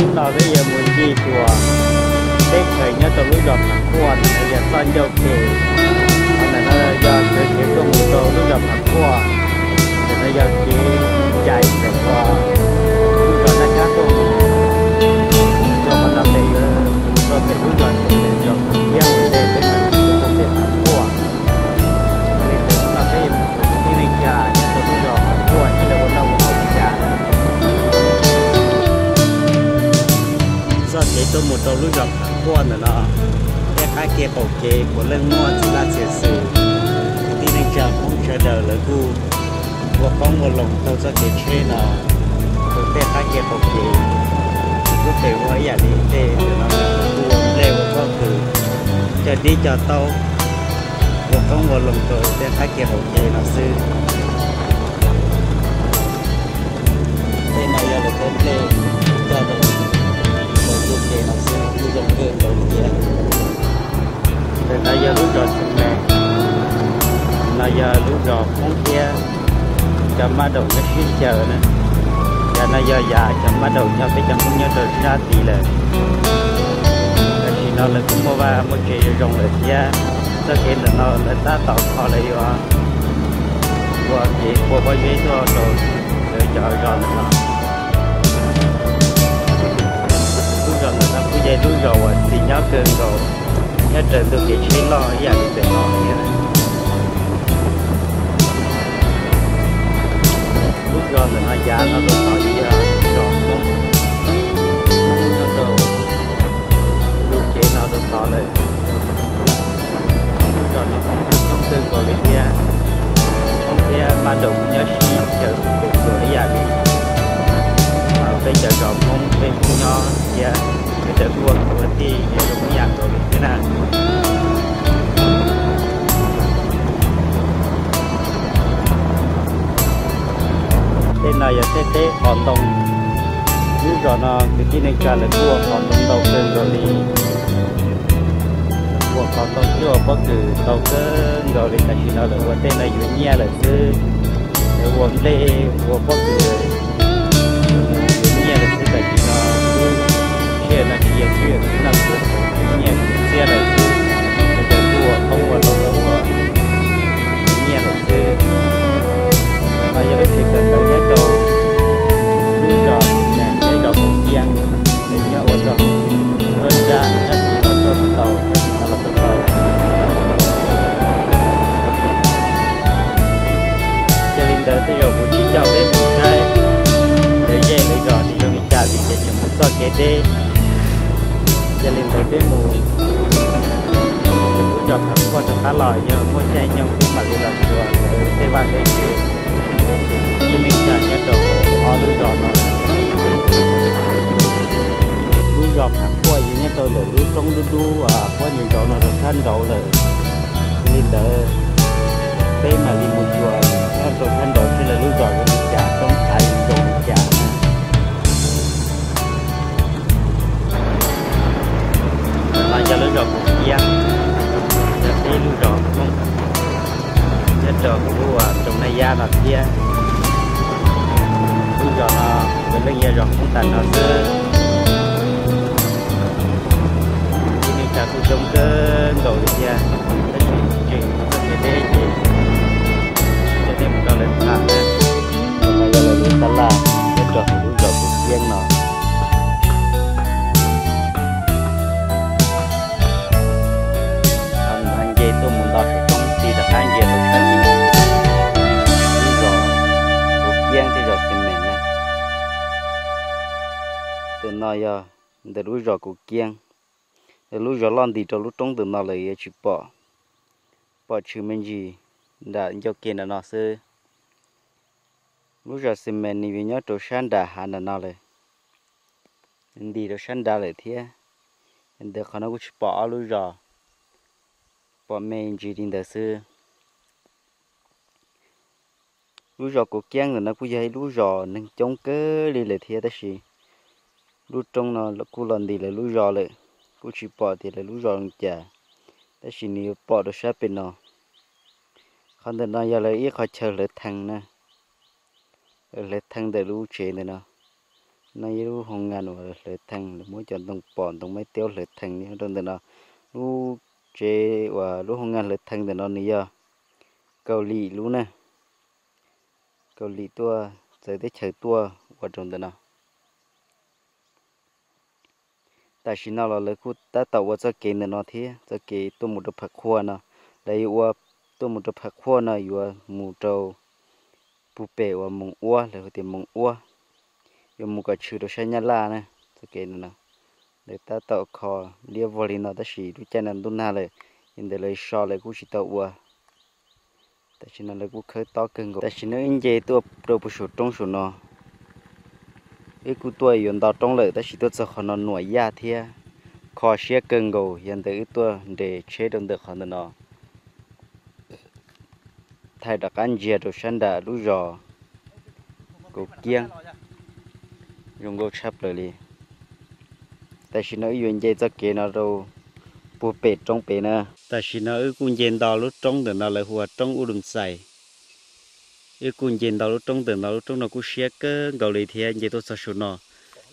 Hnub no peb yuav mus ncig xyuas teb chaws nyob rau lub zos Phav Quaj, ntawm no yog txoj ncauj ke. Qhov ntawm no yog sawv kev tuaj mus rau lub zos Phav Quaj, ntawm no yog kev cais ntawm lub zos Naj Kab tuaj mus rau qhov no pem, rau pem lub zos Xeem Meem, zos Phav Quaj ua ntej peb mam li tuaj pem Phav Quaj. Li ntawd hnub no peb yuav mus xyuas kwv tij neej tsa nyob rau lub zos Phav Quaj seb lawv ua noj ua haus li cas. Txoj kev tuaj mus rau lub zos Phav Quaj ntawm no, tej qab ke qaum kev puav leej muaj txiv laj txiav xwm, kwv tij neej tsa Hmoob sawv daws lawv kuj ua qoob ua loo taug txoj kev tsheb no rau tej qab ke qaum kev. Lub pem ua ib yam li tej ntawm no kuj ua nplej ua pob kws, cog dib cog taub, ua qoob ua loo rau tej qab ke qaum kev no xwb. Tej no yog lawv tej nplej cog rau lub ke no xwb, kuj zoo kawg nkaus li thiab. Ntawm no yog lub zos Xeem Meem, no yog lub zos Hmoob thiab cov mab daum nyob sib xyaw na. Yav no yog yav cov mab daum nyob peb cov Hmoob nyob rau sab tid lawm. Tam sim no lawv kuj muaj vaj muaj tsev zoo zoo lawm thiab. Txoj kev ntawm no lawv tab tom kho lawv yuav ua kev pua pob zeb tuaj rau lawv cov zos ntawm no. Lub zos ntawm no kuj yog lub zos uas txiv nyob kawg nkaus nyob raws ntug kev tsheb loj ib yam li pem no thiab. Lub zos ntawm no yav no rau tod yog zos Hmoob, Hmoob nyob rau ntug kev no rau tod lawm. Lub zos no Hmoob coob kawg nkaus li thiab, Hmoob thiab mab daum nyob sib xyaw tus tus ib yam li peb cov zos Hmoob peb kuj nyob thiab, peb sawv daws kuj ua kwv ua tij nyob zoo ib yam nkaus li thiab na. Tej no yog tej teb qos ntoo. Lub zos no kwv tij neej tsa lawv kuj ua qos ntoo ntau kawg nkaus li. Ua qos ntoo thiab ua pob kws ntau kawg nkaus li. Tam sim no lawv ua tej no yuav nyiaj lawm xwb. Lawv ua nplej ua pob kws yuav nyiaj lawm xwb. Tam sim no lub sij hawm no tsis yog sij hawm no, yuav nyiaj txiag lawm xwb. Sawv daws kuj ua qoob ua loo ua nyiaj lawm xwb. No yog lub tsev kawm ntawv nyob rau lub zos Xeem Meem thiab zos Pum Kiab, nws nyob ua rau tuaj nrab nyob tsis tau tuaj tau, no los tuaj tau. Yog li ntawd tej zaum kuv tsis coj peb mus saib lawv zej lawv zos nws zoo li cas vim tias tseem mus txoj kev deb. Yog li ntawd peb mus lub zos Phav Quaj rov qab los, yog muaj caij nyoog peb mam li los xyuas lawv tej vaj tej tsev. Kwv tij neej tsa nyob rau ob lub zos no. Lub zos Phav Quaj yog nyob rau ntawm lub roob dub dub, a, puab nyob nraud no rau sab nraud lawm. Yog li ntawd peb mam li mus xyuas nyob rau sab nraud seb lawv lub zos zoo li cas, roob hav zoo li cas na. No yog lub zos Pum Kiab, yog peb lub zos Hmoob nyob rau hauv lub, a, roob Naj Yab no thiab. Lub zos no puav leej yog zos Hmoob tag nrho xwb. Kwv tij neej tsa kuj coob kawg nkaus li thiab, tab sis tseem txoj kev deb ces coj nej mus nrog lawv tham na. Ntawm no yog lawv lub tab laj nyob rau hauv lub zos Pum Kiab no. Nce tuaj mus nto saum roob txij rov qab nce rau sab tid. Lub zos Kuv Kiab thiab zos Xeem Meem na. Ntawm no yog ntawm lub zos Kuv Kiab. Lub zos loj nti rau lub roob ntawm no lawm yuav tsis pom, pom tshwm me ntsis nram ncauj ke nram no xwb. Lub zos Xeem Meem nws yuav nyob rau sab nram hav nram no lawm, nti rau sab nrad lawm thiab. Ntawm qhov no kuj tsis pom ob lub zos, pom me ntsis li ntawd xwb. Lub zos Kuv Kiab ntawm no kuj yog ib lub zos neeg coob kawg li lawm thiab, tab sis lub roob no kuj los nti lawv lub zos lawm, kuj tsis pom tias lawv lub zos li cas, tab sis nws yuav pom rau sab pem no. Qhov ntawm no yog lawv ib qhov chaw hlawv thee na, hlawv thee ntawm lub tsev ntawm no. No yog lub hoo ngas uas hlawv theej, lawv muab cov ntoo pom ntoo maib tiab hlawv theej nyob rau ntawm no. Lub tsev uas lub hoo ngas hlawv theej ntawm no nws yog Kaus Lim lub na. Kaus Lim tuaj txawv teb chaws tuaj ua rau ntawm no. Tam sim no los lawv kuj tab tom ua txoj kev ntawm no thiab, txoj kev tuaj mus rau Phav Qhuaj no. Lawv yuav ua tuaj mus rau Phav Qhuaj no yuav mus rau puag pem uas Moos Uab, lawv hu tias Moos Uab, yuav mus kom tshwm rau sab Nyab Laj na. Txoj kev ntawm no lawv tab tom kho liab vog li no tab sis lub caij no ntuj nag lawm, yog ntawd lawv so lawv kuj tsis tau ua. Tam sim no lawv kuj khawb tob kawg nkaus. Tam sim no wb nce tuaj rau puag saum roob saum no, wb kuj tuaj yuav nto roob lawm tab sis tuaj txog qhov no nuam yaj thiab kho siab kawg nkaus, yog ntawd wb tuaj nres tsheb rau ntawm qhov ntawm no, thaij rov qab ntsia rau sab nram lub zos Kaus Kiab, zoo nkauj tshaj plaws li. Tam sim no wb yuav nce txoj kev no rau puag pem roob pem na. Tam sim no wb kuj nce nto lub roob ntawm no lawv hu ua roob Ub Lum Xais. Wb kuj nce nto lub roob ntawm no, lub roob no kuj siab kawg nkaus li thiab. Nce tuaj txog saum no,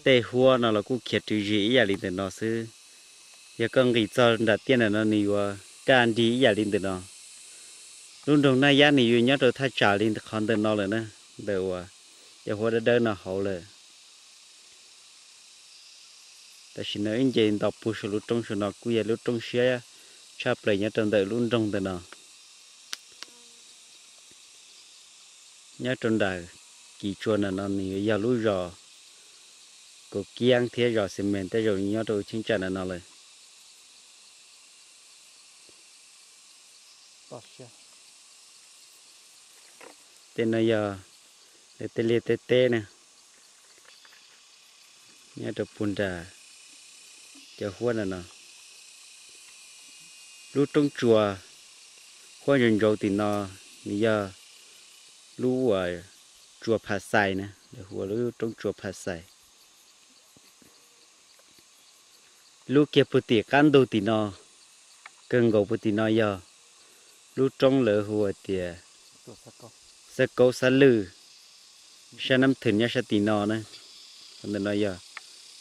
tej huab no los kuj khiav rwg zis ib yam li ntawm no xwb. Yog koj nqis txog nram tiaj ntawm no nws yuav kaj nrig ib yam li ntawm no. Lub nroog Naj Yab nws yuav nyob rau thaj tsam li qhov ntawm no lawm na, ntawm uas cov huab dawb dawb no hauv lawm. Tam sim no wb nce nto puag saum lub roob saum no kuj yog lub roob siab tshaj plaws nyob rau ntawm lub nroog ntawm no. Nyob rau nram kis tsua ntawm no nws yuav yog lub zos Kaus Kiab thiab zos Xees Mees tej zaum nyob rau cheeb tsam ntawm no lawm. Tej no yog lawv tej liaj tej teb na, nyob rau puag nram cov huab ntawm no. Lub roob tsua huab ntsaus ntsaus tim no nws yog lub uas tsua Pha Xais na, lawv hu ua lub roob tsua Pha Xais. Lub kiag puag tim qab ntug tim no, kawg nkaus puag tim no yog lub roob lawv hu ua tias Xab Kaub Xab Lwj, sab Nab Thwm nyob sab tim no na. Ntawm no yog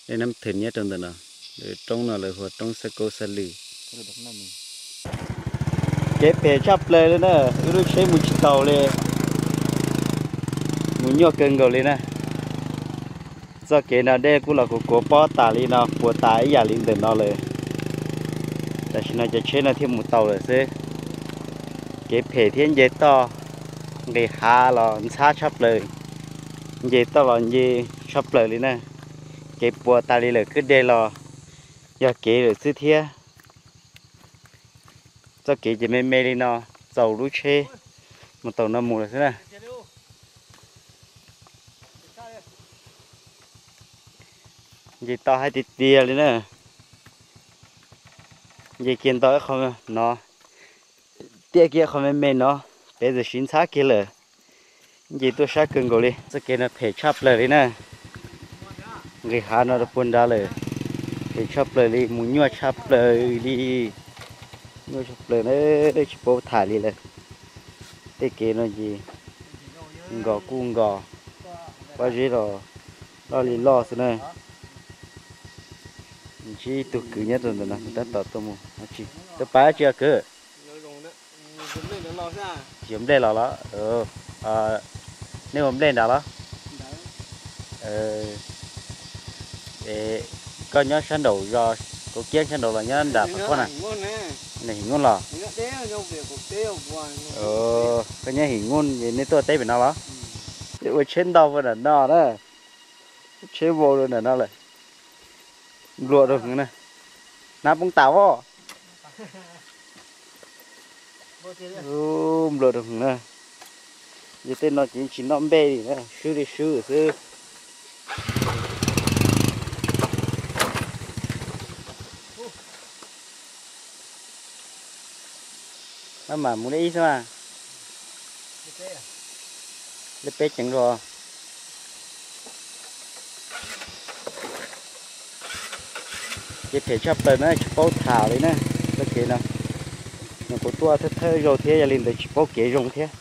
dej Nab Thwm nyob rau ntawm no, roob no lawv hu ua roob Xab Kaub Xab Lwj. Kev phem tshaj plaws li na, wb lub tsheb mus tsis taus li, mus nyuaj kawg nkaus li na. Txoj kev no dej kuj los kuv kuav pob tas li no, puas tas ib yam li ntawm no lawm. Tam sim no cov tsheb no thiaj mus tau lawm xwb. Kev phem thiab nce toj, nqis hav los ntxhab tshaj plaws, nce toj los nce tshaj plaws li na. Kev puas tas li lawm, kwj deg los yog kev lawm xwb thiab. Txoj kev ces me me li no, txaus lub tsheb mus tau no mus lawm xwb na. Nce toj haib tiag tiag li na. Nce kiag nto ib qho no, tiaj kiag qho me me no, peb txawm siv ntxhab kiag lawm. Nce tuaj sab kawg nkaus li, txoj kev no phem tshaj plaws li na. Nqis hav no rau puag nrad lawm, phem tshaj plaws li, mus nyuaj tshaj plaws li, nyuaj tshaj plaws na, tsis paub tham li lawm. Tej kev no ces nkos kuj nkos, pob zeb los loj li loj xwb na. Ntsib ib tug kwv nyob rau ntawm no, nws tab tom tuaj mus, tus pab tsis yog kwv, yuav nplej los los? Nej ua nplej nrad los? Koj nyob sab nraum zos Kaus Kiab sab nraum los nyob nram Phav Qhuaj na? Him Nyuj los? Koj nyob Him Nyuj es nej tuaj teb pem no los? Ua tsheb ntau ua nram no na, tsheb vau rau nram no lawm. Nplua rau heev na, hnab poob tas os. Nplua rau heev na. Yog tej no ces tsis noj nplej li na, swb li swb xwb. Maj mam mus li ib xwb mas. Li peb ceev los. Ces phem tshaj plaws na, tsis paub tham li na. Txoj kev no, nws kuv tuaj thawj thawj zaug thiab, yog li ntawd tsis paub kev zoo thiab.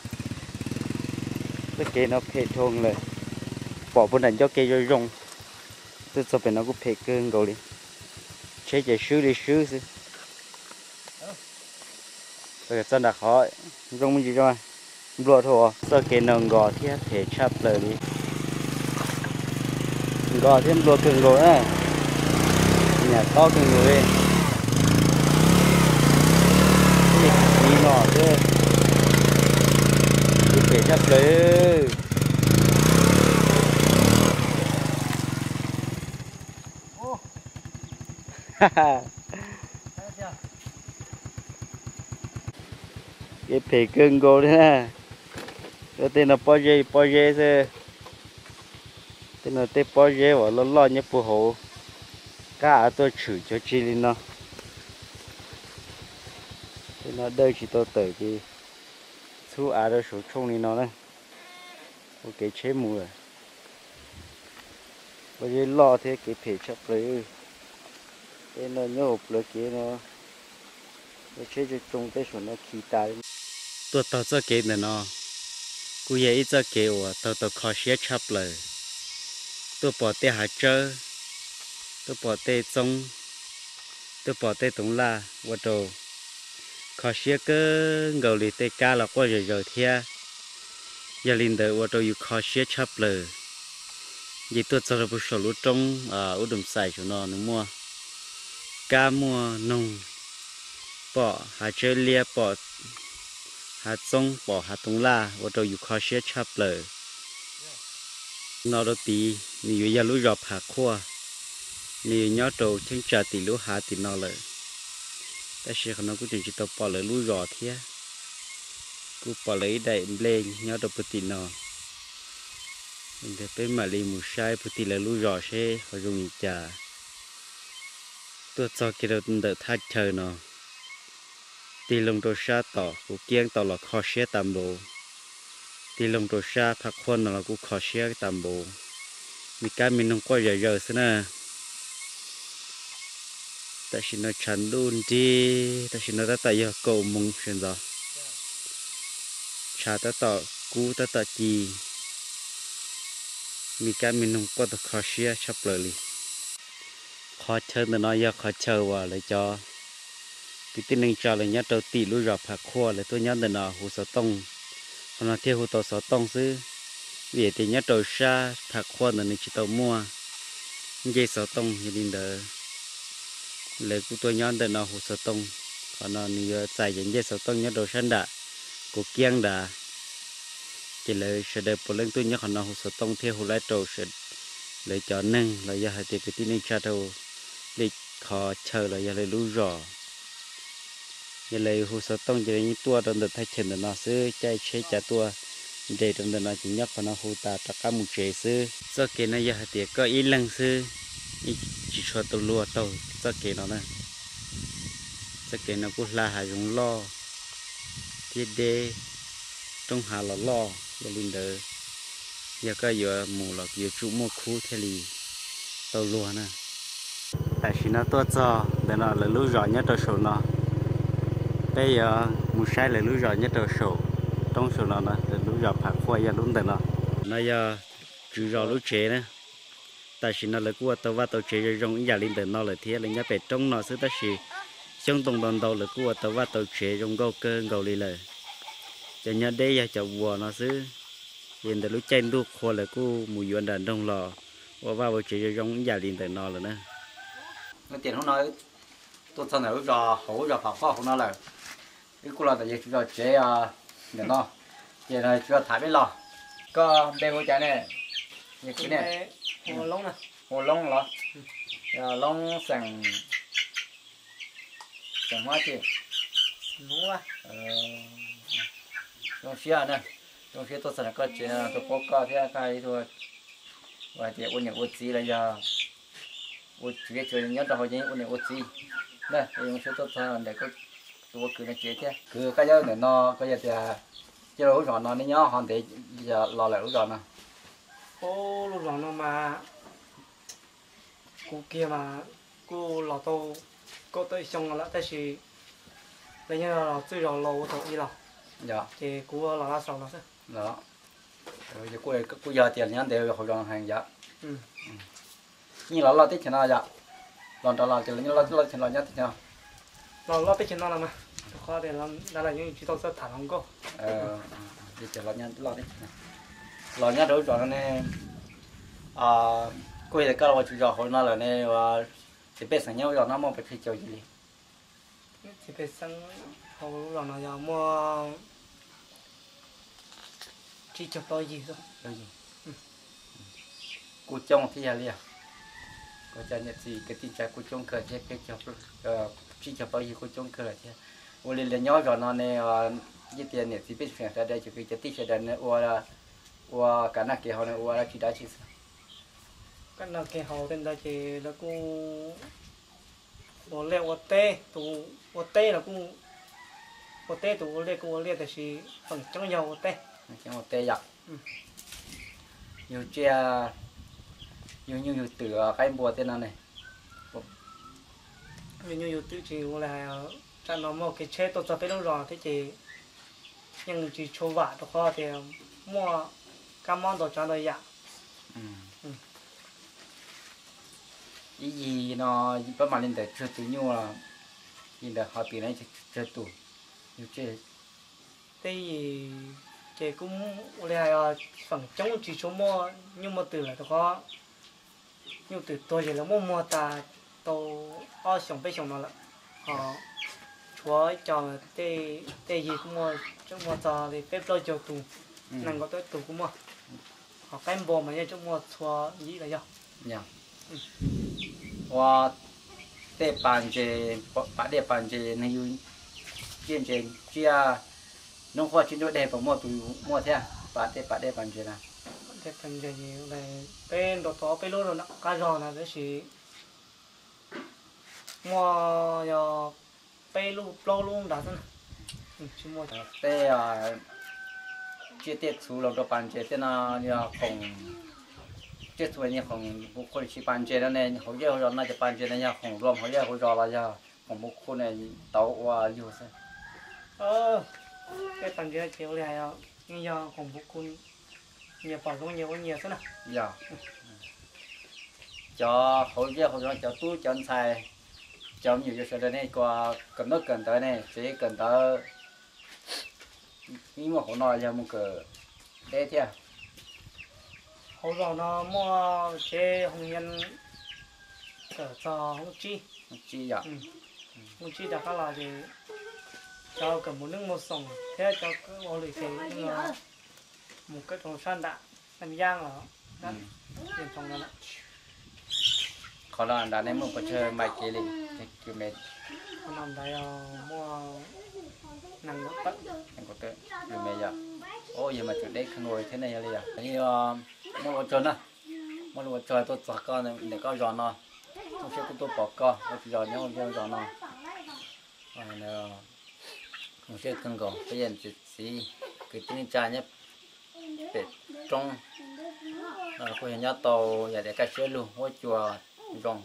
Txoj kev no phem dhau lawm, pom puag nram ncauj kev zoo zoo. Tuaj txog pem no kuj phem kawg nkaus li, tsheb ces swb li swb xwb. Txog nram qhov zoo me ntsis zoo, nplua dhau, txoj kev no nkos thiab phem tshaj plaws li. Nkos thiab nplua kawg nkaus na, nyam tob kawg nkaus li. Ib no thiab, phem tshaj plaws. Kev phem kawg nkaus li na. Tej no pob zeb pob zeb xwb. Tej no tej pob zeb uas loj loj nyob puag hauv qab av tuaj tshwm cov tsi li no. Tej no dawj tsis tau tawm ces txhub av rau saum tshooj li no na. Ua kev tsheb mus lawm. Pob zeb loj thiab kev phem tshaj plaws. Tej no nyob hauv plawv kev no, tsheb tsoo tsoo tej saum no khi tas. Tuaj taug txoj kev ntawm no kuj yog ib txoj kev uas taug tau kho siab tshaj plaws. Tuaj pom tej hav tsawb, tuaj pom tej txoob, tuaj pom tej toov laj ua rau kho siab kawg nkaus li, tej kab los quaj zaws zaws thiab. Yog li ntawd ua rau yus kho siab tshaj plaws. Ces tuaj txog rau puag saum lub roob Ub Dum Xais saum no nws muaj kab muaj noog, pom hav tsawb liab, pom hav txoob, pom hav toov laj ua rau yus kho siab tshaj plaws. No rau tid nws yuav yog lub zos Phav Qhuaj, nws yuav nyob rau cheeb tsam tim lub hav tim no lawm. Tab sis qhov no kuj tseem tsis tau pom lawv lub zos thiab, kuj pom lawv ib daim nplej nyob rau puag tim no. Peb mam li mus saib puag tim lawv lub zos seb ho zoo li cas. Tuaj txog kiag rau ntawm thaj chaw no, tig loo rau sab tom kuv kiab tau los kho siab tas npaum, tig loo rau sab Phav Qhuaj no los kuj kho siab tas npaum. Me kab me noog quaj zaws zaws xwb na. Tam sim no tshav ntuj nrig, tam sim no tab tom yog kaum moos sawv ntxov. Tshav tab tom kub tab tom ci, me kab me noog quaj tau kho siab tshaj plaws li. Qhov chaw ntawm no yog qhov chaw uas lawv cov kwv tij neej tsa lawv nyob rau tim lub zos Phav Qhuaj lawv tuaj nyob ntawm no hu xov tooj. Qhov no thiaj hu tau xov tooj xwb, vim tias nyob rau sab Phav Qhuaj ntawd nws tsis tau muaj ncej xov tooj, yog li ntawd lawv kuj tuaj nyob ntawm no hu xov tooj. Qhov no nws yuav txais cov ncej xov tooj nyob rau sab nram kuv kiab nrad. Ces lawv sawv daws puav leej tuaj nyob qhov no hu xov tooj thiaj hu laib rau lawv cov neeg los yog hais tias kwv tij neej tsa rau lwm qhov chaw los yog lawv lub zos. Yog lawv hu xov tooj ces lawv yeej tuaj rau ntawm thaj chaw ntawm no xwb, caij tsheb cav tuaj nres rau ntawm no ces nyob qhov no hu tas rov qab mus tsev xwb. Txoj kev no yog hais tias koj ib leeg xwb, tsis tshua tau luag taug txoj kev no na. Txoj kev no kuj hla hav zoov loj thiab deb, roob hav los loj, yog li ntawd yog koj yuav mus los yuav tsum muaj khub thiaj li tau luag na. Tam sim no tuaj txog ntawm no lawv lub zos nyob rau saum no, peb yuav mus saib lawv lub zos nyob rau saum roob saum no na, lawv lub zos Phav Qhuaj yog lub ntawm no. No yog tswv zos lub tsev na. Tam sim no lawv kuj ua tau vaj tau tsev zoo zoo ib yam li ntawm no lawm thiab, lawv nyob pem roob no xwb tab sis xyoob ntoo ntau ntau lawv kuj ua tau vaj tau tsev zoo nkauj kawg nkaus li lawm. Cov nyob deb yog cov vuas no xwb, ces ntawm lub caij ntuj qhua lawv kuj mus yuav nram nroog los ua vaj ua tsev zoo zoo ib yam li ntawm no lawm na. Tias hnub no tuaj txog ntawm lub zos hauv lub zos Phav Qhuaj hauv no lawm, wb kuj los ntawm yawg tswv zos tsev ntawm no, ces tswv zos tham peb los. Koj npe hu cas ne? Yog kwv ne? Hu Loob los? Loob xeem, xeem Hmoob tsi? Zoo siab na, zoo siab tuaj txog ntawm koj tsev no, tau paub koj thiab koj ib tug uas hais tias ua niam ua txiv los yog ua tsev tsuas nyob rau hauv yeej ua niam ua txiv na, zoo siab tuaj txog ntawm koj tus ua kwv no tsev thiab. Kwv, koj nyob ntawm no koj yog tias cia lub zos no nej nyob ho ntev los lawm lub zos no? Ub, lub zos no mas kuv kiag mas kuj los tau kaum tawm xyoo no lawm tab sis lawv nyob los txwj zos laus ua thaum ub los, ces kuv los laj xaus no xwb. Kuj yog tias nyob ntev hauv zos heev yom. Yeej los loj teb chaws no yom? Los nrad los ces los loj teb chaws no, los nyob teb chaws no. Los loj teb chaws no los mas, rau qhov tias nrad los yeej tsis tau txawj tham hluas nkauj. Ces los nyob loj teb chaws no, los nyob rau lub zos no ne, kuj yog koj los ua tswv zos hauv no lawm ne, ces pej xeem nyob lub zos no muaj pes tsawg caum yig li? Txiv pej xeem hauv lub zos no yog muaj tsib caug plaub yig. Kuj coob thiab yog li os. Kuv cov niam txiv kwv tij neej tsa kuj coob kawg thiab, peb caug, tsib caug plaub yig kuj coob kawg lawm thiab. Ua li lawv nyob zos no ne, yeej tias niam txiv pej xeem sawv daws ces kwv cov tij sawv daws ne ua, ua kam noj kev haus ne ua dab tsi dab tsi xwb? Kam noj kev haus tej ntawd ces lawv kuj ua liaj ua teb, tus ua teb los kuj ua teb, tus ua liaj kuj ua liaj, tiam sis feem coob yog ua teb. Ua teb yom. Yug tsiaj, yug nyuj yug twm qaib npua tej no ne. Yug nyuj yug twm tsis ua li hais, tsam no muaj kev tsheb tuaj txog peb lub zos thiab ces yeej tsis tshua vam rau qhov tias muaj kab mob ntau tsav ntau yam. Ib yig no pab mam li ntawm tsawg tus nyuj, yig ntawm qhov twg na, tsawg tus yug tsiaj? Tej yig ces kuj ua li hais, feem coob tsis tshua muaj nyuj muaj twm lawm rau qhov nyuj twm tuag ces lawv muab muag tas tau ob xyoos peb xyoos no lawm. Ho tshuav ib co tej yig kuj muaj, muaj txog li peb plaub caug tus, nees nkaum tawm tus kuj muaj. Ho qaib npua mas yeej tseem muaj txhua yim los yog. Ua tej pas ntses, pas dej pas ntses neeg yug tsiaj ntses tsiaj, hnub qhuav tsib nruab dej puas muaj tus muaj thiab? Pas tej pas dej pas ntses na, peb nrau tau peb lub rau nram qab zog na tab sis muaj yog peb lub plaub lub nrad xwb na. Tsis muaj. Tej tsiaj tej txhu los rau pas ntses tej no yog khoom, tsiaj txhu yog khoom puv khu, tsis pas ntses no ne, hauv zej hauv zos no ces pas ntses no yog khoom luam hauv zej hauv zos los yog khoom puv khu ne, tau ua yug xwb. Tej pas ntses ces ua li hais, yeej yog khoom puv khu, nyias pom zoo nyias ua nyias xwb na. Yog cov hauv zej hauv zos cov tub cov ntxhais, cov me nyuam yaus sawv daws ne, kawm ntaub kawm ntawv ne, tsev kawm ntawv, ib muaj hauv no yog mus kawm teb thiab. Hauv zos no muaj tsev hoo nyan kawm txog hoob tsib. Hoob tsib yom. Hoob tsib rov qab los ces cov kawm mus neeb mus xoom thiab cov kawm ua hauj lwm ces yeej mus kawm rau sab nram Nam Yaj los, qhov no nrad nej muaj pes tsawg mais kev li? Qhov no nrad muaj nees nkaum tawm. Nees nkaum tawm, yog mas tseem deb kawg nkaus thiab ne, yog li yog muaj lus ua tsaug na, muaj lus ua tsaug tuaj txog koj ntawm koj zos no, zoo siab kuj tuaj pom koj, ua tsaug zos nyob ua zej zos no. Zoo siab kawg nkaus peb yog txiv kwv tij neej tsa nyob pem roob, kuj yog nyob tau yam tias kaj siab lug huab cua zoo,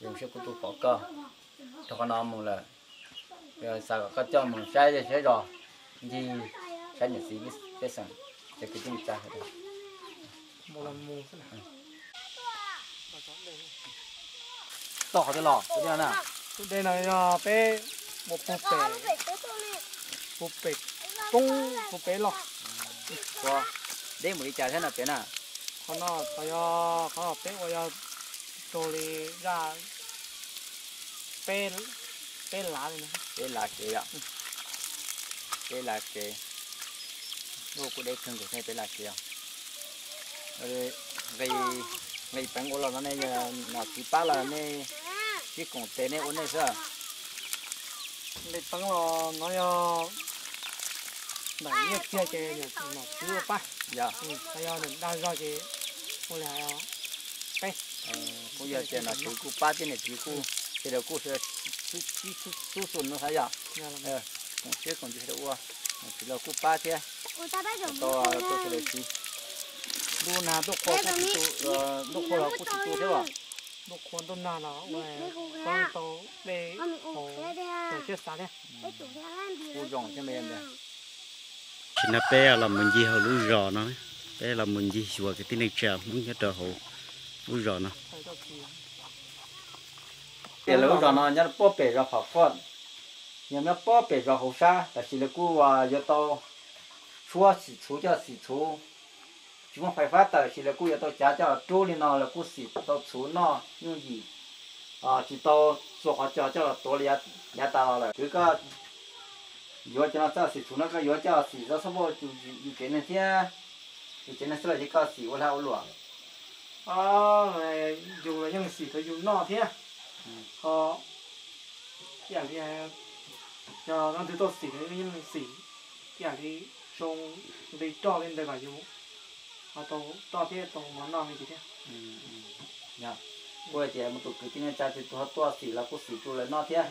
zoo siab kuj tuaj pom koj. Rau qhov no mus lawm, xav kom koj coj mus saib zej saib zos, ncig saib niam txiv pej xeem, ces kwv tij neej tsa. Toj qhov twg los? Tus dej no yog peb mus puag pem, puag pem roob puag pem los. Ua deb mus li cas thiab no pem na? Qhov no yog qhov peb ua yog raug li zaj peb, peb lav li. Peb lav kev yom? Peb lav kev. Ua kuj deb kawg nkaus thiab peb lav kev os. Nqis, nqis peev ua los no nej yog nom tswv pab los nej sib koom tes nej ua nej xwb? Nqis peev los no yog ntawm nyiaj txiag ces nom tswv pab, yog, yog dag zog ces ua li hais peb. Kuj yog tias nom tswv kuj pab thiab niam txiv kuj, sawv daws kuj sib xub xub no xav yom. Koom siab koom ntsws sawv daws ua, nom tswv los kuj pab thiab. Tau tuaj sawv daws siv. Ntuj nag ntuj qhua kuj tsis tu, ntuj qhua los kuj tsis tu thiab os. Ntuj qhua ntuj nag los ua tau dej haus rau siab xav thiab. Kuj zoo thiab me ntag. Tam sim no peb los mus ncig hauv lub zos no, peb los mus ncig xyuas kwv tij neej tsa Hmoob nyob rau hauv Lub zos no, tias lawv lub zos no nyob puag pem zos Pham Khuaj, nyob puag pem zos hauv sab, tab sis lawv kuj yuav tau tshuab xim txhuv coj xim txhuv, tsis muaj fais fab tawm sis lawv kuj yuav tau cav coj los rub li no, lawv kuj xim tau txhuv noj yooj yim, tsis tau txua qhov cos coj los tuav li yav tas los lawm. Kwv, koj yuav cov no txoj xim txhuv no koj yuav coj xim txhob muaj yus tsev neeg thiab, yus tsev neeg xwb los yog koj xim ua lag ua luam? Yus los yeej xim rau yus noj thiab, ho ib yam li yog leej twg tuaj xim los yeej xim ib yam li zoo nqi roj li ntawd kom yus ho tau roj thiab tau mov noj me ntsis thiab. Kuj hais tias muaj tus kwv tij neej tsa tus ho tuaj xim los kuj xim rau lawv noj thiab,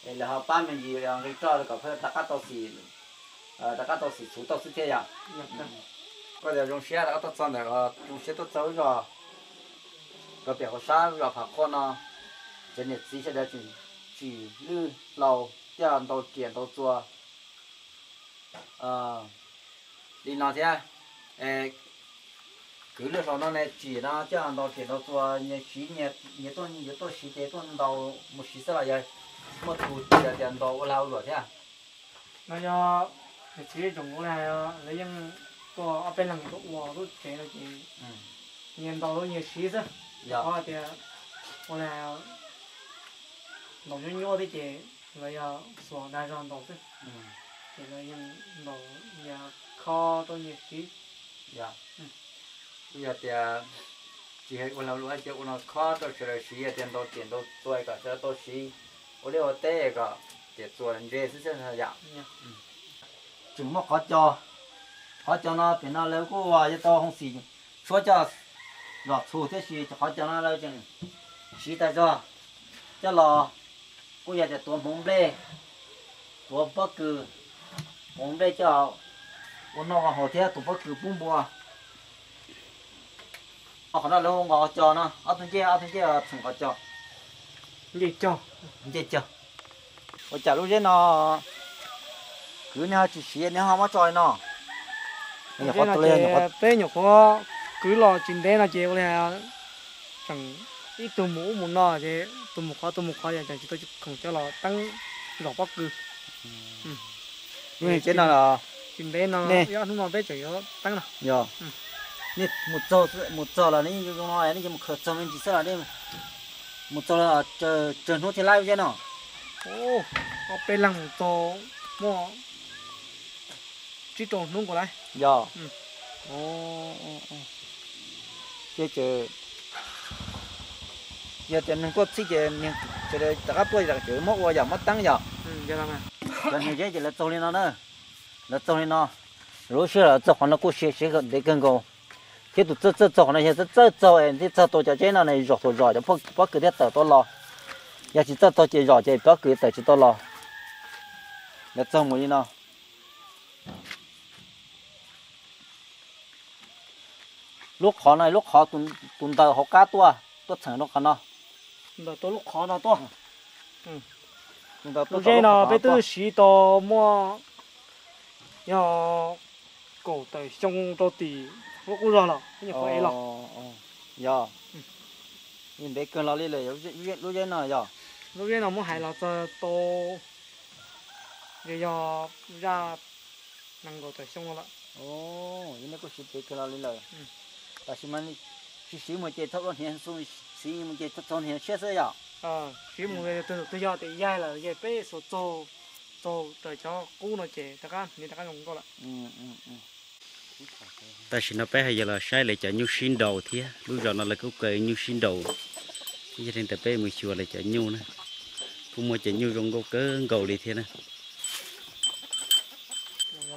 es lawv ho pab me ntsis nqi roj kom peb rov qab tau xim, rov qab tau xim txhuv tau xwb thiab yom. Koj tias zoo siab rov qab tuaj txog ntawm, zoo siab tuaj txog lub zos rau pem hauv sab lub zos Pham Khuaj no, cov niam txiv sawv daws tseem tsim lwj hlau coj ntaus riam ntaus txuas li no thiab. Kwv, lwj hlau no ne tsim no coj ntaus riam ntaus txuas nyias siv, nyias tuaj, yuav tuaj siv ces tuaj ntaus mus siv xwb los yog muaj tus tsim tias ntaus ua lag ua luam thiab? No yog niam txiv tsoom ua lag, lawv yeej tuaj ob peb leeg tuaj ua lub tsev no ces nyias ntaus nyias siv xwb. Qhov tias ua lag ntaus nyuaj nyuaj thiab ces lawv yog xuas dag zog ntaus xwb, ces lawv yeej ntaus nyias khob rau nyias siv. Kuj yog tias tsis hais ua lag luam, cia ua no khob rau sawv daws siv, yog tias ntaus riam ntaus txuas kom sawv daws tau siv ua liaj ua teb kom riam txuas ntse xwb xwb yom. Tseem muaj qhov cos, qhov cos no pem no lawv kuj yuav tau hoo xim tshuab coj zom txhuv thiab, sis qhov cos no lawv tseem siv tas zog coj los, kuj yog tias tuav hmoov nplej, tuav pob kws, hmoov nplej coj ua noj ua haus thiab tuav pob kws pub npua. Qhov no lawv hu nqos cos no, ob tug ncej, ob tug ncej txheem nqos cos. Ncej cog. Ua cas lub zeb no kwv nej ho tsis siv, nej ho muab tso li no? Peb nyuam qhuav kwv los tsis ntev no ces ua li tseem ib tug mus ub mus no ces tus mus qhov tus mus qhov ces tseem tsis tau khoom coj los teeb zom pob kws. Lub zeb no tsis ntev no, ib ob hnub no peb tseem yuav teeb no. Yog nej mus txog, mus txog los nej zoo no nej mus khaws txog me ntsis xwb los nej mus txog los tsawg hnub thiaj laib lub zeb no? Ob peb leeg mus txog muaj tsib rau hnub nkaus lawm. Yog. Ces yog tias neeg tuaj txhij ces sawv daws rov qab tuaj ces muab ua yom, muab teeb yom. Cov niag zeb ces lawv txaug li no na, lawv txaug li no. Lub sij hawm lawv txaug qhov no kuj siav siav ntev kawg nkaus, thiab tus txawj txawj txaug qhov no yog txawj txaug es thiaj txawj tau cov zeb no ne, zom thaum zom cov pob kws thiaj tawm tau los. Yog tsis txawj tau ces zom ces pob kws tawm tsis tau los. Lawv txaug mus li no. Lub qhov no lub qhov tus ntaws hauv qab tuaj, tuaj txheem rau qhov no. Ntaws tuaj lub qhov no tuaj. Lub zeb no peb twb siv tau muaj yog kaum tawm xyoo rau tim lub qub zog los peb nyuam qhuav ev los. Yog, ntev kawg los li lawm lub zeb no yog. Lub zeb no muab hais los txog tau, yog, yog zaj nees nkaum tawm xyoo no lawm. Yog nej kuj siv ntev kawg los li lawm. Tab sis mas tsis siv mus ces thaum lub hniav xu, siv mus ces txaug hniav tshiab xwb yom. Siv mus twg yog tias yaig lawm ces peb xuas txaug, txaug raws cov qub no ces rov qab hniav rov qab zoo nkauj lawm. Tam sim no peb ho yuav los saib lawv cov nyuj sib nraus thiab, lub zos no lawv kuj kaw nyuj sib nraus. Yog li ntawd peb mus xyuas lawv cov nyuj na, kuj muaj cov nyuj zoo nkauj kawg nkaus li thiab na.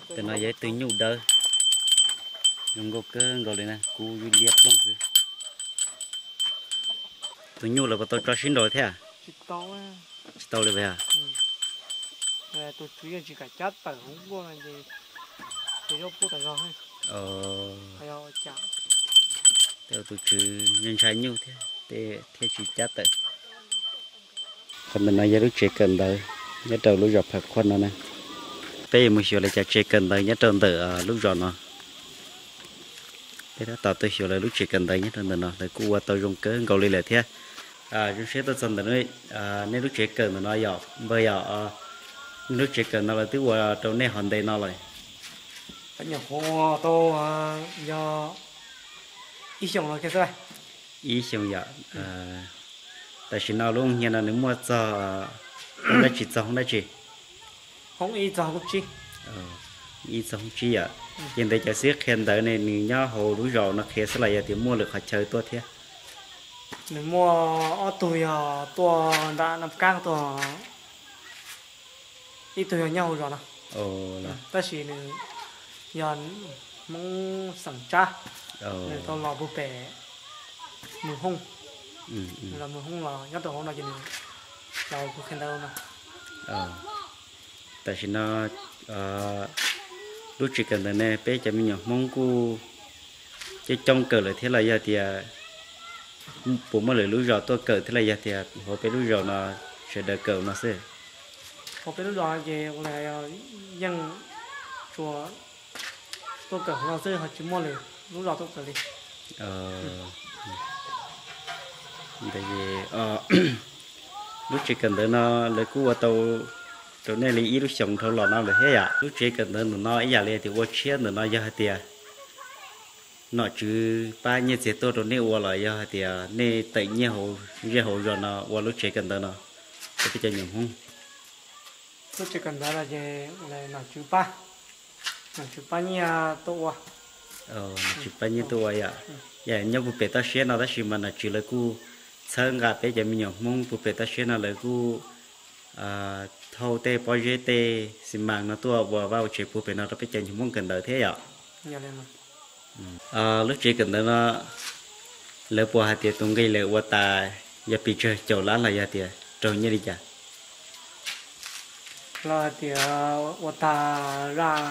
Tus no yog ib tug nyuj dawb, zoo nkauj kawg nkaus li na, kub liab ploog xwb. Tus nyuj lawv puas tau tso sib nraus thiab? Tsis tau li as. Tus tswv yeej tsis kam cab tawm hauv nkuaj no ces ces yuav pub tas zog. Tus tswv ntshai nyuj thiab, thiaj tsis cab tawm. Qhov ntawm no yog lub tsev kawm ntawv nyob rau lub zos Pham Khuaj no na. Peb yuav mus xyuas lawv cov tsev kawm ntawv nyob rau ntawm lub zos no. Peb tab tom tuaj xyuas lawv lub tsev kawm ntawv nyob rau ntawm no, lawv kuj ua tau zoo kawg nkaus li lawm thiab. Zoo siab tuaj txog ntawm nej lub tsev kawm ntawm no yom, npawg yom, nej lub tsev kawm no lawv twb ua rau nej hov ntev no lawm? Tau yog ib xyoo no kiag xwb. Ib xyoo yom. Tam sim no lub hnia no nws muaj txog hoob dab tsi txog hoob dab tsi? Hoob ib txog hoob tsib. Ib txog hoob tsib yom. Ces ntawd cov xib qhia ntawv ne nws nyob hauv lub zos no qhia xwb los yog tias muaj lwm qhov chaw tuaj thiab? Nws muaj ob tug yog tuaj nram Naj Kab tuaj, ib tug yog nyob hauv zos no, tab sis nws yog Hmoob xeem Tsab, nws tau los puag pem Mws Hoob, los Mws Hoob los nyob rau hauv no ces nws los kuv qhia ntawv no. Tam sim no lub tsev kawm ntawv ne peb cov me nyuam Hmoob kuj coob coob kawm lawm thiab los yog tias puas muaj lwm lub zos tuaj kawm thiab los yog tias hauv peb lub zos no sawv daws kawm no xwb? Hauv peb lub zos ces yeej tsuas tuaj kawm hauv no xwb ho tsis muaj lwm lub zos tuaj kawm li. Ntawd, lub tsev kawm ntawv no lawv kuj ua tau rau nej li ib lub xyoos dhau los no lawm thiab yom. Lub tsev kawm ntawv ntawm no ib yam li tias ua tshiab ntawm no yog hais tias nom tswv pab nyiaj txiag tuaj rau nej ua los yog hais tias nej tawm nyiaj hauv zej hauv zos no ua lub tsev kawm ntawv no rau peb cov nyuam Hmoob? Lub tsev kawm ntawv no ces nom tswv pab, nom tswv pab nyiaj tuaj ua. Nom tswv pab nyiaj tuaj ua yom. Yam nyob puag pem toj siab no tab sis mas nom tswv lawv kuj txhawb nqa peb cov me nyuam Hmoob puag pem toj siab no lawv kuj thauj tej pob zeb tej xi mas no tuaj ua vaj ua tsev puag pem no rau peb cov nyuam Hmoob kawm ntawv thiab yom. Lub tsev kawm ntawv no lawv puas hais tias tus nqi lawv ua tas yog pes tsawg caum lab los yog tias raug nyiaj li cas? Los hais tias ua tag zaj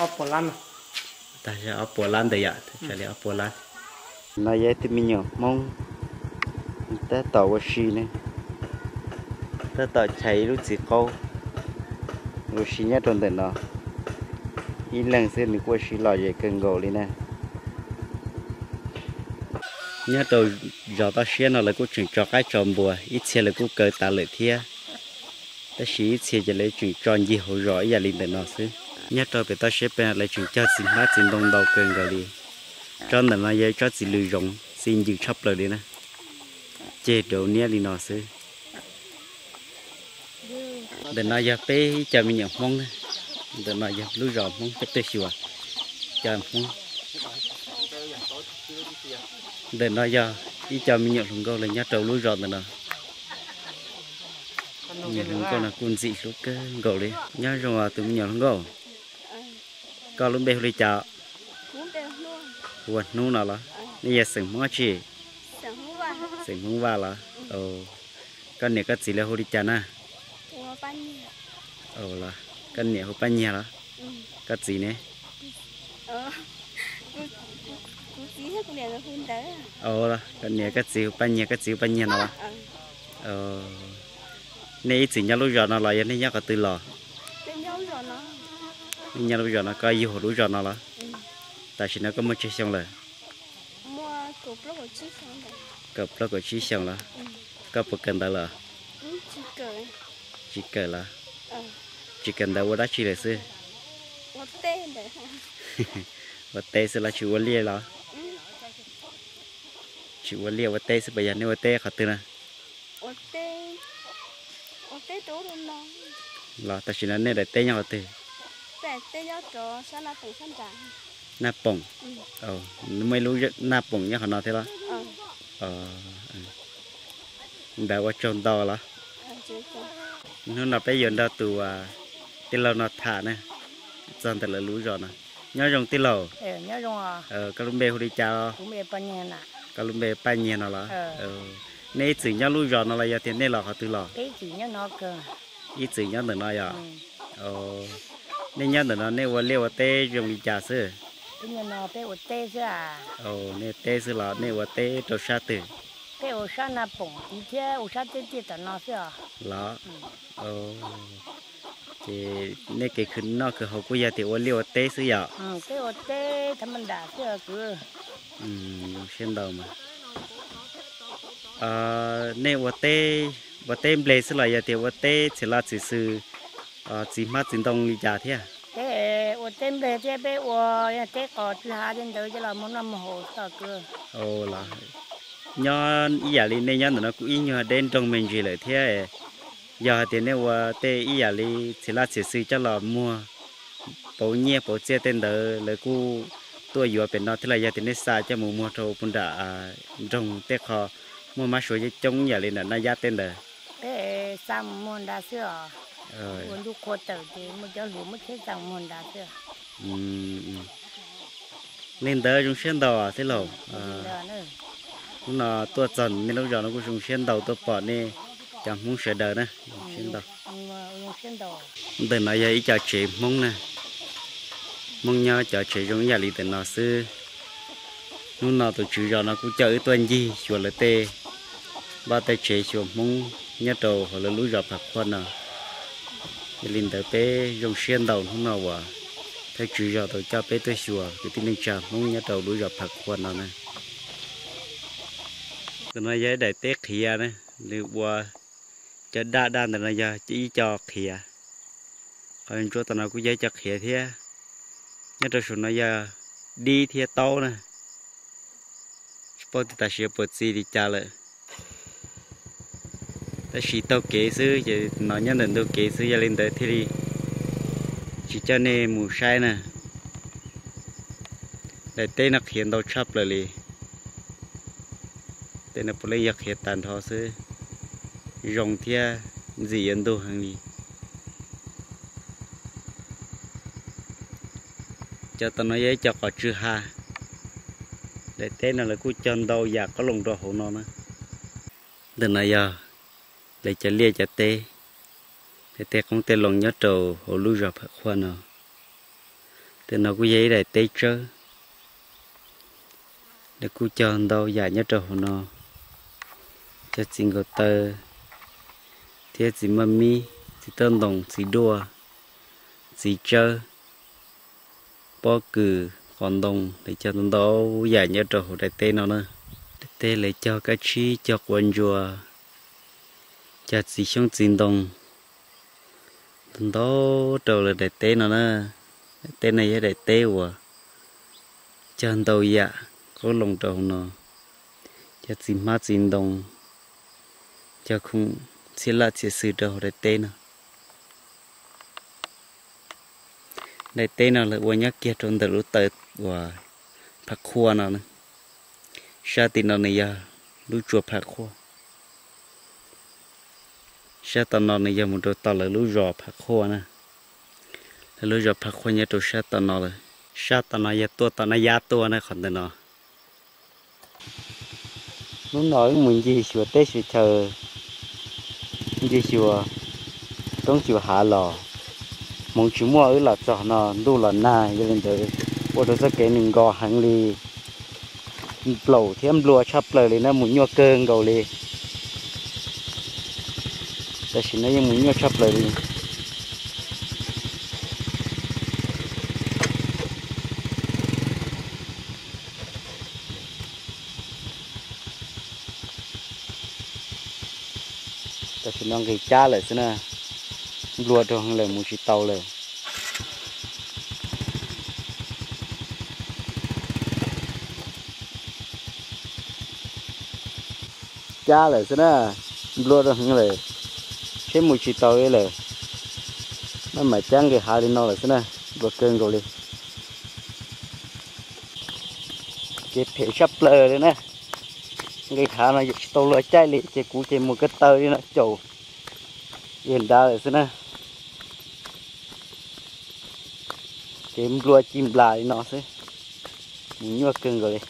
ob puas lab no. Tag zaj ob puas lab ntawd yom, tag li ob puas lab. No yog ib tug me nyuam Hmoob tab tom ua si ne, tab tom chais ib lub txiv qaub ua si nyob rau ntawm no. Ib leeg xwb nws kuj ua si lom zem kawg nkaus li na. Nyob rau zos toj siab no lawv kuj tseem tso qaib tso npua, ib txhia lawv kuj kaw tas lawm thiab, tab sis ib txhia ces lawv tseem tso ncig hauv zos ib yam li ntawm no xwb. Nyob rau pem toj siab pem lawv tseem cog txiv hmab txiv ntoo ntau kawg nkaus li. Tsob ntawm no yog ib tsob txiv lws zoov txi ncws tshaj plaws li na, ceg rau niab li no xwb. Ntawm no yog peb ib co me nyuam Hmoob na, ntawm no yog lub zos Hmoob peb tuaj xyuas cov Hmoob. Ntawm no yog ib co me nyuam hluas nkauj lawv nyob rau lub zos ntawm no. Me nyuam hluas nkauj no kuj ntxim hlub kawg nkaus li. Nyob zoo os tus me nyuam hluas nkauj. Koj lub npe hu li cas? Hu ua Hnub no los? Nej yog xeem Hmoob tsi? Xeem Hmoob Vaj los? Koj niam koj txiv lawv hu li cas na? Koj niam hu Paj Nyiag los? Koj txiv ne? Koj niam koj txiv hu Paj Nyiag, koj txiv hu Paj Nyiag no los? Nej ib txwm nyob lub zos no los yog nej nyob qhov twg los? Nej nyob lub zos no, koj yug hauv lub zos no los? Tam sim no koj muaj tsawg xyoo lawm? Kaum plaub kaum tsib xyoo los? Koj puas kawm ntawv lawm? Tsis kawm los? Tsis kawm ntawv ua dab tsi lawm xwb? Ua teb xwb los tsis ua liaj los? Tsis ua liaj ua teb xwb puas yog? Nej ua teb qhov twg na? Los tam sim no nej daim teb nyob qhov twg? Naj Poom. Muaj ib lub Naj Poom nyob qhov no thiab los? Ntawd ua tsaug ntau los? Hnub no peb yuav nrog tus tij laug no tham na, txog ntawm lawv lub zos no. Nyob zoo tij laug. Koj lub npe hu li cas? Koj lub npe Paj Nyiag no los? Nej ib txwm nyob lub zos no los yog tias nej los qhov twg los? Ib txwm nyob ntawm no yog? Nej nyob ntawm no nej ua liaj ua teb zoo li cas xwb? Nej ua teb xwb los nej ua teb rau sab twg? Peb ua sab Naj Poom tid thiab ua sab teb tiaj tom no xwb os. Los, Ces nej kev khwv noj khwv haus kuj yog tias ua liaj ua teb xwb yom? Siab ntau mas. Nej ua teb, ua teb nplej xwb los yog tias ua teb txhia laj txhia xwm, txiv hmab txiv ntoo li cas thiab? Peb ua teb nplej thiab peb ua teb qos tsw hav tej ntawd coj los muag noj muag haus xwb. Nyob ib yam li nej nyob ntawm no kuj ib nyuag deb nroog me ntsis lawm thiab. Yog hais tias nej ua tej ib yam li txhia laj txhia xwm coj los muag pauv nyiaj pauv txiaj tej ntawd lawv kuj tuaj yuav pem no thiab los yog tias nej xa coj mus muag rau puag nram nroog tej qho muaj mab suav coob coob ib yam li nram Naj Yab tej ntawd? Peb xa mus muag nrad xwb os. Ua ntuj qhua tawm ces muaj cov hluas muab tsheb xa mus muag nrad xwb. Li ntawd zoo siab ntau thiab lauj. Hnub no tuaj txog nej lub zos no kuj zoo siab ntau tuaj pom nej cov Hmoob sawv daws na. Zoo siab ntau. Ntawm no yog ib co tsev Hmoob na. Hmoob nyob cov tsev zoo ib yam li ntawm no xwb. Hnub no tus tswv zos no kuj coj wb tuaj ncig xyuas lawv tej vaj tej tsev xyuas Hmoob nyob rau hauv lawv lub zos Phav Qhua no. Yog li ntawd peb zoo siab ntau hnub no uas thawj tswv zos tau coj peb tuaj xyuas kwv tij neej tsa Hmoob nyob rau lub zos Phav Qhua no na. Tus no yog ib daim teb qhiav na, nws ua cov daj daj ntawm no yog ib co qhiav. Qhov ntsuab tom no kuj yog ib co qhiav thiab. Nyob rau saum no yog dib thiab taub na. Tsis paub tias tam sim puas txi li cas lawm. Tab sis taug kev xwb ces no nyob ntawm ntug kev xwb yog li ntawd thiaj li tsis coj nej mus saib na. Daim teb no qhiav ntau tshaj plaws li. Tej no puav leej yog qhiav tag nrho xwb, zoo thiab ntxim yuav ntug heev li. Cov tom no yog ib co qos tsw ha. Daim teb no lawv kuj cog ntau yam qoob loo rau hauv no na. Ntawm no yog lawv cov liaj cov teb, tej qoob tej loo nyob rau hauv lub zos Phav Qhua no. Tej no kuj yog ib daim teb tsawb. Lawv kuj cog ntau yam nyob rau hauv no, cog txiv nkaus taw thiab txiv maj mib, txiv toj ntoo, txiv duaj, txiv tsawb, pob kws, qos ntoo, lawv cog ntau yam nyob rau hauv daim teb no na. Daim teb lawv cog kab tsib, cog quav ntsuas, cog txiv xyoob txiv ntoo, ntau ntau rau lawv daim teb no na. Daim teb no yog daim teb uas cog ntau yam qoob loo rau hauv no, cog txiv hmab txiv ntoo, cog khoom txhiab laj txhiab xwm rau hauv daim teb no. Daim teb no lawv ua nyob kiag rau ntawm lub taw uas Phav Qhua no na. Sab tim no nws yog lub tsua Phav Qhua. Sab tom no nws yog mus rau tom lawv lub zos Phav Qhua na. Lawv lub zos Phav Qhua nyob rau sab tom no lawm. Sab tom no yog tuaj tom Naj Yab tuaj na qhov ntawm no. Hnub no wb mus ncig xyuas teb xyuas chaw, ncig xyuas roob xyuas hav los, hmoov tsis muaj wb los txog no ntuj los nag, yog li ntawd ua rau txoj kev nws nkos heev li, nplaum thiab nplua tshaj plaws li na, mus nyuaj kawg nkaus li. Tam sim no yeej mus nyuaj tshaj plaws li. Tam sim no nqis cab lawm xwb na, nplua rau heev lawm mus tsis tau lawm. Cab lawm xwb na, nplua rau heev lawm, seb mus tsis tau li lawm. Maj mam cab nqis hav li no lawm xwb na, nplua kawg nkaus li. Kev phem tshaj plaws li na, nqis hav no yeej tsis tau luag caij li ces kuv ces mus ko taw li no caum yawg nrad lawm xwb na. Kev nplua ci nplas li no xwb, mus nyuaj kawg nkaus li.